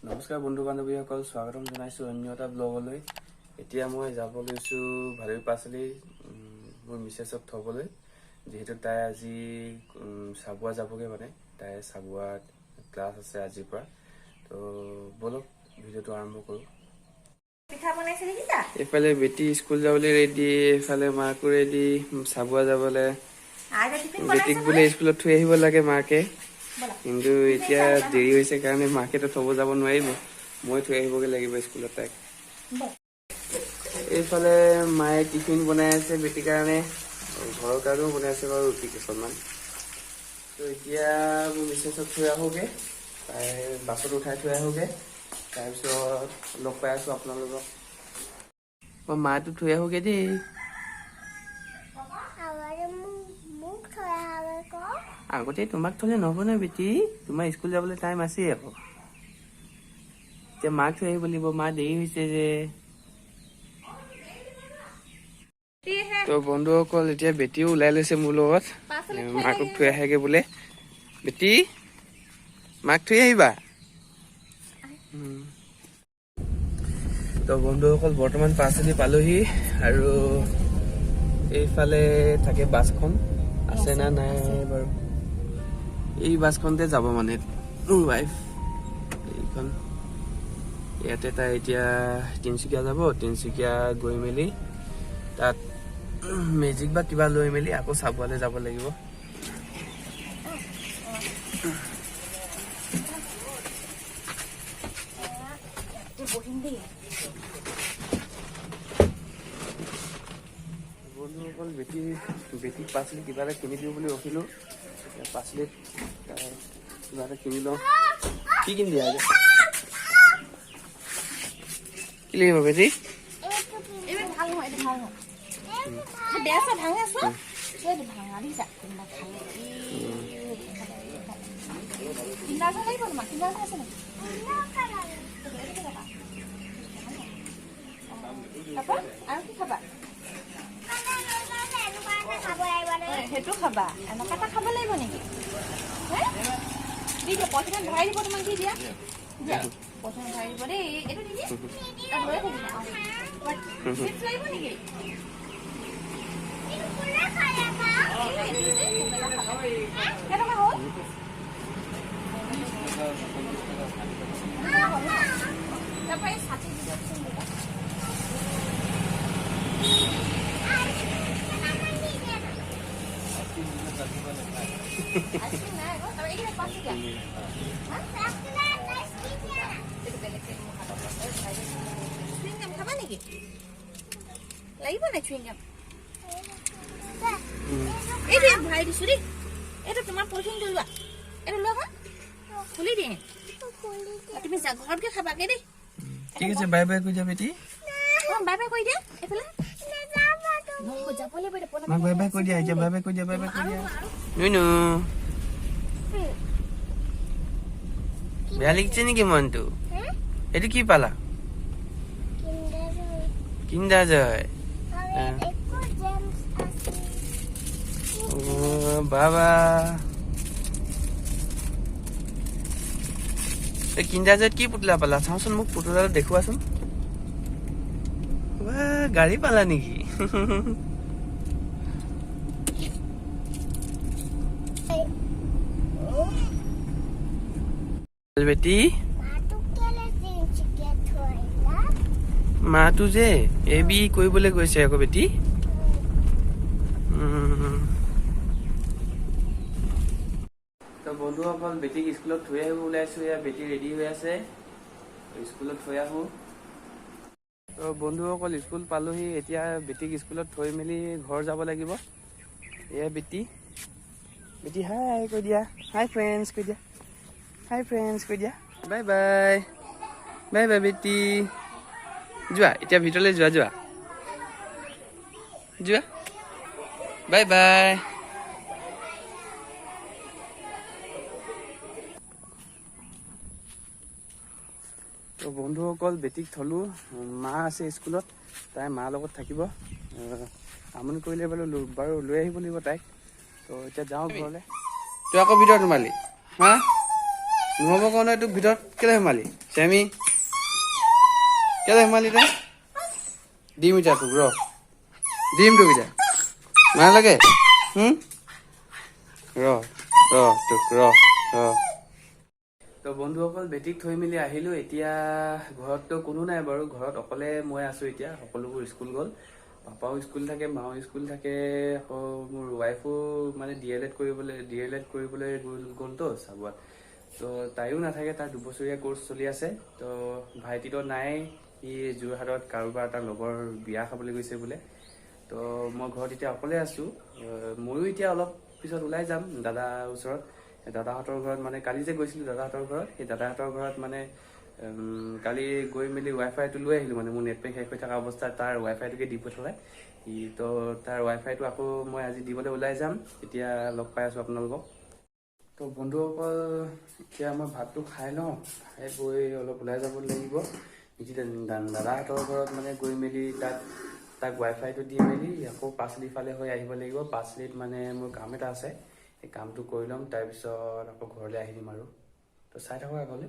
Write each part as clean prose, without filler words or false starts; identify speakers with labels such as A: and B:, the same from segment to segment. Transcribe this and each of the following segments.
A: নমস্কাৰ বন্ধু বান্ধৱীসকল, স্বাগতম জনাইছোঁ অন্য এটা ব্লগলৈ। এতিয়া মই যাব লৈছোঁ ভালুক পাচলি মোৰ মিছেছক থ'বলৈ, যিহেতু তাই আজি চাবুৱা যাবগৈ, মানে তাই চাবুৱাত ক্লাছ আছে আজিৰ পৰা। তো ব'লক ভিডিঅ'টো আৰম্ভ কৰোঁ।
B: পিঠা বনাইছে দেখিছা?
A: এইফালে বেটি স্কুল যাবলৈ ৰেডি, এইফালে মাকো ৰেডি চাবুৱা যাবলৈ।
B: আইতা টিফিন
A: বেটিক
B: বনাইছে।
A: বোলে স্কুলত থৈ আহিব লাগে মাকে,
B: ব'লা।
A: কিন্তু এতিয়া দেৰি হৈছে কাৰণে মাকেতো থ'ব যাব নোৱাৰিব, মই থৈ আহিবগৈ লাগিব স্কুলত তাইক।
B: ব'লা।
A: এইফালে মায়ে টিফিন বনাই আছে বেটিৰ কাৰণে, আৰু ঘৰৰ কাৰণেও বনাই আছে বাৰু ৰুটি কেইখনমান। তো এতিয়া মোৰ মিছেছক থৈ আহোঁগৈ, তাই বাছত উঠাই থৈ আহোঁগৈ, তাৰপিছত লগ পাই আছোঁ আপোনালোকক। মই মাটো থৈ আহোঁগৈ দেই।
C: আগতে মোক থৈ আহাগৈ ক।
A: আগতে তোমাক থ'লে নহ'ব নহয় বেটি, তোমাৰ স্কুল যাবলৈ টাইম আছেই আকৌ। এতিয়া মাক থৈ আহিব লাগিব, মা দেৰি হৈছে যে। তো বন্ধুসকল, এতিয়া বেটিও ওলাই লৈছে মোৰ লগত, মাকক থৈ আহেগৈ বোলে। বেটি, মাক থৈ আহিবা। তো বন্ধুসকল, বৰ্তমান পাঁচআলি পালোহি আৰু এইফালে থাকে বাছখন, আছে না নাই বাৰু। এই বাছখনতে যাব মানে মোৰ ৱাইফ, এইখন। ইয়াতে তাই এতিয়া তিনিচুকীয়া যাব। তিনিচুকীয়া গৈ মেলি তাত মেজিক বা কিবা লৈ মেলি আকৌ চাবুৱালৈ যাব লাগিব।
B: বহিম দেই।
A: বন্ধুসকল, বেটিক পাচলি কিবা এটা কিনি দিওঁ বুলি ৰখিলোঁ। এতিয়া পাচলিত কিবা এটা কিনি লওঁ। কি কিনি দিয়া এতিয়া? কি লাগিব বেটি?
B: এইটো ভাল নহয়, এইটো ভাল নহয়, এইটো বেয়া। চোৱা, ভাঙা, চোৱা, এইটো ভাঙা দেখিছা? কোনোবা খালে। কিণ্ডাৰ জয় লাগিব তোমাক? কিণ্ডাৰ জয় আছে নেকি? এইটো কেইটকা? তাৰপৰা আৰু কি খাবা?
C: এনেকুৱা এটা খাব লাগিব নে?
B: সেইটো খাবা? এনেকুৱা এটা খাব লাগিব নেকি? হে, দি দিয়া, পইচাটো ভৰাই দিব তোমাক। দি দিয়া, দিয়া, পইচাটো ভৰাই দিব দেই। এইটো দি দিয়া, তাত লৈ থাকিবা। চিপছ লাগিব নেকি?
C: এইটো কোনে খালে মা?
B: এইটো যে কোমলা খাবা। কেইটকা হ'ল? তাৰপৰা এই ছাতি দি দিয়কচোন দুটা। আইচক্ৰীম নাই আকৌ। তাৰপৰা এইকেইটা 5 টকীয়া। এইটো বেলেগকে মোৰ হাতত আছে, ভৰাই দিম। চুইং গাম খাবা নেকি? লাগিব নাই চুইং গাম? এইটো ইয়াত ভৰাই দিছো দেই। এইটো তোমাৰ পলিথিনটো লোৱা, এইটো লোৱা, খুলি দিম। তুমি যা, ঘৰত গৈ খাবাগে দেই।
A: ঠিক আছে, বাই বাই কৈ দিয়া বেটি।
B: অ, বাই বাই কৰি দিয়া এইফালে। নহয়, যাব লাগিব এতিয়া।
A: মাক বাই বাই কৈ দিয়া এতিয়া, বাই বাই কৈ দিয়া, বাই বাই কৈ
B: আৰু
A: দিয়া।
B: আৰু
A: নুনু, বেয়া লাগিছে নেকি মনটো? এইটো কি পালা? কিণ্ডাৰ জয়।
C: একো জেমছ আছে।
A: অ' বাবা, এই কিণ্ডাৰ জয়ত কি পুতলা পালা? চাওঁচোন মোক, পুতলাটো দেখুৱাচোন। বাহ, গাড়ী পালা নেকি বেটি?
C: মাটোক কেলে তিনচুকীয়া থৈ আহিলা?
A: মাটো যে এ বি কৰিবলৈ গৈছে আকৌ বেটি। তো বন্ধুসকল, বেটিক স্কুলত থৈ আহিব ওলাইছো। এয়া বেটি ৰেডি হৈ আছে, স্কুলত থৈ আহো। তো বন্ধুসকল, স্কুল পালোহি। এতিয়া বেটিক স্কুলত থৈ মেলি ঘৰ যাব লাগিব। এয়া বেটি, বেটি হাই কৈ দিয়া, হাই ফ্ৰেণ্ডছ কৈ দিয়া, হাই ফ্ৰেণ্ডছ কৈ দিয়া। বাই বাই, বাই বাই বেটি। যোৱা এতিয়া ভিতৰলৈ, যোৱা যোৱা যোৱা, বাই বাই। তো বন্ধুসকল, বেটিক থলো। মা আছে স্কুলত, তাই মাৰ লগত থাকিব। আমনি কৰিলে বাৰু লৈ আহিব লাগিব তাইক। তো এতিয়া যাওঁ ঘৰলৈ। তই আকৌ ভিতৰত সোমালি হা? নহ'ব কাৰণে তোক ভিতৰত কেলে সোমালি চেমি? কেলে সোমালি তই? দিম এতিয়া তোক, ৰ, দিম তোক এতিয়া। মায়া লাগে? ৰ ৰ তোক, ৰ ৰ। তো বন্ধুসকল, বেটিক থৈ মেলি আহিলোঁ। এতিয়া ঘৰততো কোনো নাই বাৰু, ঘৰত অকলে মই আছোঁ। এতিয়া সকলোবোৰ স্কুল গ'ল, পাপাও স্কুল থাকে, মাও স্কুল থাকে, আকৌ মোৰ ৱাইফো মানে ডি এল এড কৰিবলৈ গ'লতো চাবুৱাত, তো তাইও নাথাকে, তাৰ 2 বছৰীয়া কৰ্চ চলি আছে। তো ভাইটিতো নাই, সি যোৰহাটত কাৰোবাৰ এটা লগৰ বিয়া খাবলৈ গৈছে বোলে। তো মই ঘৰত এতিয়া অকলে আছোঁ। ময়ো এতিয়া অলপ পিছত ওলাই যাম দাদাৰ ওচৰত, দাদাহঁতৰ ঘৰত। মানে কালি যে গৈছিলোঁ দাদাহঁতৰ ঘৰত, সেই দাদাহঁতৰ ঘৰত মানে কালি গৈ মেলি ৱাই ফাইটো লৈ আহিলোঁ। মানে মোৰ নেটপেক শেষ হৈ থকা অৱস্থাত তাৰ ৱাই ফাইটোকে দি পঠালে সি। তো তাৰ ৱাই ফাইটো আকৌ মই আজি দিবলৈ ওলাই যাম। এতিয়া লগ পাই আছোঁ আপোনালোকক। তো বন্ধুসকল, এতিয়া মই ভাতটো খাই লওঁ, খাই বৈ অলপ ওলাই যাব লাগিব। এতিয়া দাদাহঁতৰ ঘৰত মানে গৈ মেলি তাত তাক ৱাই ফাইটো দি মেলি আকৌ পাঁচআলি ফালে হৈ আহিব লাগিব। পাঁচআলিত মানে মোৰ কাম এটা আছে, সেই কামটো কৰি ল'ম, তাৰপিছত আকৌ ঘৰলৈ আহি দিম আৰু। তো চাই থাকক আগলৈ।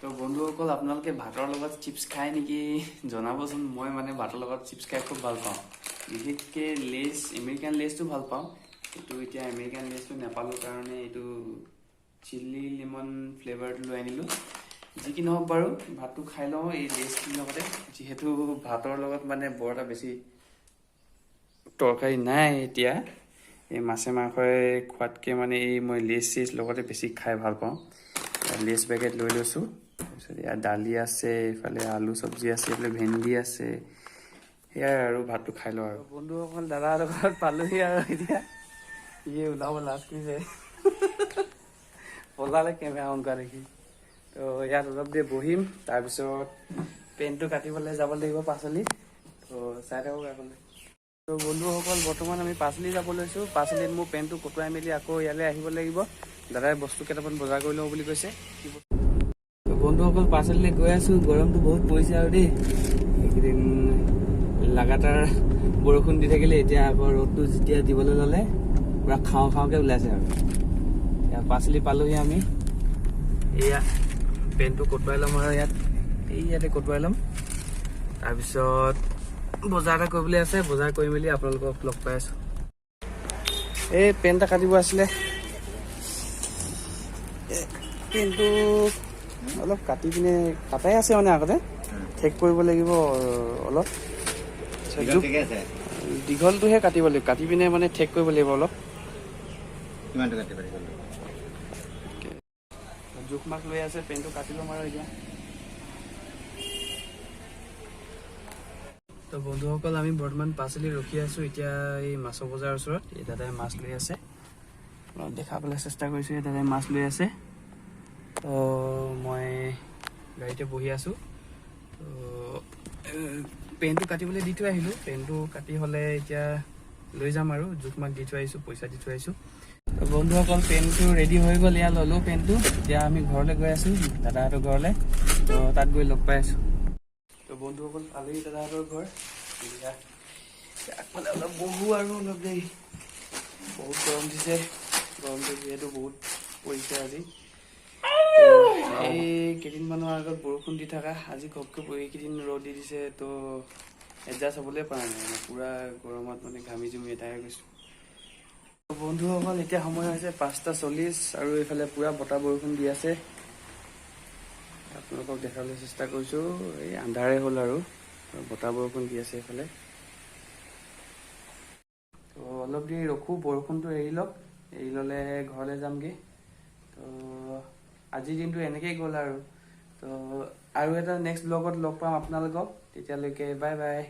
A: তো বন্ধুসকল, আপোনালোকে ভাতৰ লগত চিপছ খায় নেকি জনাবচোন। মই মানে ভাতৰ লগত চিপছ খাই খুব ভাল পাওঁ, বিশেষকৈ লেজ, আমেৰিকান লেজটো ভাল পাওঁ। এইটো এতিয়া আমেৰিকান লেজটো নাপালোঁ কাৰণে এইটো চিলি লেমন ফ্লেভাৰটো লৈ আনিলোঁ। যি কি নহওক বাৰু, ভাতটো খাই লওঁ এই লেজটোৰ লগতে, যিহেতু ভাতৰ লগত মানে বৰ এটা বেছি তৰকাৰী নাই। এতিয়া এই মাছে মাংসই খোৱাতকৈ মানে এই মই লেজ চেজ লগতে বেছি খাই ভাল পাওঁ। লেজ পেকেট লৈ লৈছোঁ। তাৰপিছত ইয়াত দালি আছে, এইফালে আলু চব্জি আছে, এইফালে ভেন্দি আছে, সেয়াই আৰু। ভাতটো খাই লওঁ আৰু। বন্ধুসকল, দাদাহঁতৰ ঘৰত পালোহি আৰু এতিয়া ইয়ে ওলাব লাজ কৰিছে, পলালে কেমেৰা অন কৰা দেখি। তো ইয়াত অলপ দেৰি বহিম, তাৰপিছত পেণ্টটো কাটিবলৈ যাব লাগিব পাচলি। তো চাই থাকক আগলৈ। তো বন্ধুসকল, বৰ্তমান আমি পাচলি যাব লৈছোঁ। পাচলিত মোৰ পেণ্টটো কটোৱাই মেলি আকৌ ইয়ালৈ আহিব লাগিব। দাদাই বস্তু কেইটামান বজাৰ কৰি লওঁ বুলি কৈছে। তো বন্ধুসকল, পাচলিলৈ গৈ আছোঁ। গৰমটো বহুত পৰিছে আৰু দেই। এইকেইদিন লাগাতাৰ বৰষুণ দি থাকিলে, এতিয়া আকৌ ৰ'দটো যেতিয়া দিবলৈ ল'লে পূৰা খাওঁ খাওঁকে ওলাইছে। আৰু এতিয়া পাচলি পালোহি আমি। এয়া পেণ্টটো কটোৱাই ল'ম আৰু ইয়াত, এই ইয়াতে কটোৱাই ল'ম। তাৰপিছত বজাৰ এটা কৰিবলৈ আছে, বজাৰ কৰি মেলি আপোনালোকক লগ পাই আছোঁ। এই পেণ্ট এটা কাটিব আছিলে। এই পেণ্টটো অলপ কাটি পিনে, কাটাই আছে মানে আগতে, ঠেক কৰিব লাগিব অলপ।
D: ঠিকে আছে।
A: দীঘলটোহে কাটিব লাগিব, কাটি পিনে মানে ঠেক কৰিব লাগিব অলপ।
D: কিমানটো কাটিব লাগিব?
A: জোখ মাখ লৈ আছে, পেণ্টটো কাটি ল'ম আৰু এতিয়া। তো বন্ধুসকল, আমি বৰ্তমান পাচলি ৰখি আছো এতিয়া এই মাছৰ বজাৰৰ ওচৰত। এই দাদাই মাছ লৈ আছে, অলপ দেখাবলৈ চেষ্টা কৰিছোঁ। এই দাদাই মাছ লৈ আছে। তো মই গাড়ীতে বহি আছোঁ। তো পেণ্টটো কাটিবলৈ দি থৈ আহিলোঁ। পেণ্টটো কাটি হ'লে এতিয়া লৈ যাম আৰু। জোখ মাখ দি থৈ আহিছোঁ, পইচা দি থৈ আহিছোঁ। তো বন্ধুসকল, পেণ্টটো ৰেডি হৈ গ'ল, এয়া ল'লোঁ পেণ্টটো। এতিয়া আমি ঘৰলৈ গৈ আছোঁ, দাদাহঁতৰ ঘৰলৈ। তো তাত গৈ লগ পাই আছোঁ। তো বন্ধুসকল, পালোহি দাদাহঁতৰ ঘৰ। এতিয়া আগফালে অলপ বহোঁ আৰু অলপ দেৰি। বহুত গৰম দিছে, গৰমটো যিহেতু বহুত পৰিছে আজি। তো এই কেইদিনমানৰ আগত বৰষুণ দি থকা, আজি ঘপকৈ এইকেইদিন ৰ'দ দি দিছে। তো এডজাষ্ট হ'বলৈ পৰা নাই, মানে পূৰা গৰমত মানে ঘামি জুমি এটাই গৈছোঁ। তো বন্ধুসকল, এতিয়া সময় হৈছে 5টা 40 আৰু এইফালে পূৰা বতাহ বৰষুণ দি আছে। আপোনালোকক দেখাবলৈ চেষ্টা কৰিছোঁ। এই আন্ধাৰে হ'ল আৰু বতাহ বৰষুণ দি আছে এইফালে। তো অলপ দেৰি ৰখোঁ, বৰষুণটো এৰি লওক, এৰি ল'লে ঘৰলৈ যামগৈ। তো আজিৰ দিনটো এনেকেই গ'ল আৰু। তো আৰু এটা নেক্সট ব্লগত লগ পাম আপোনালোকক, তেতিয়ালৈকে বাই বাই।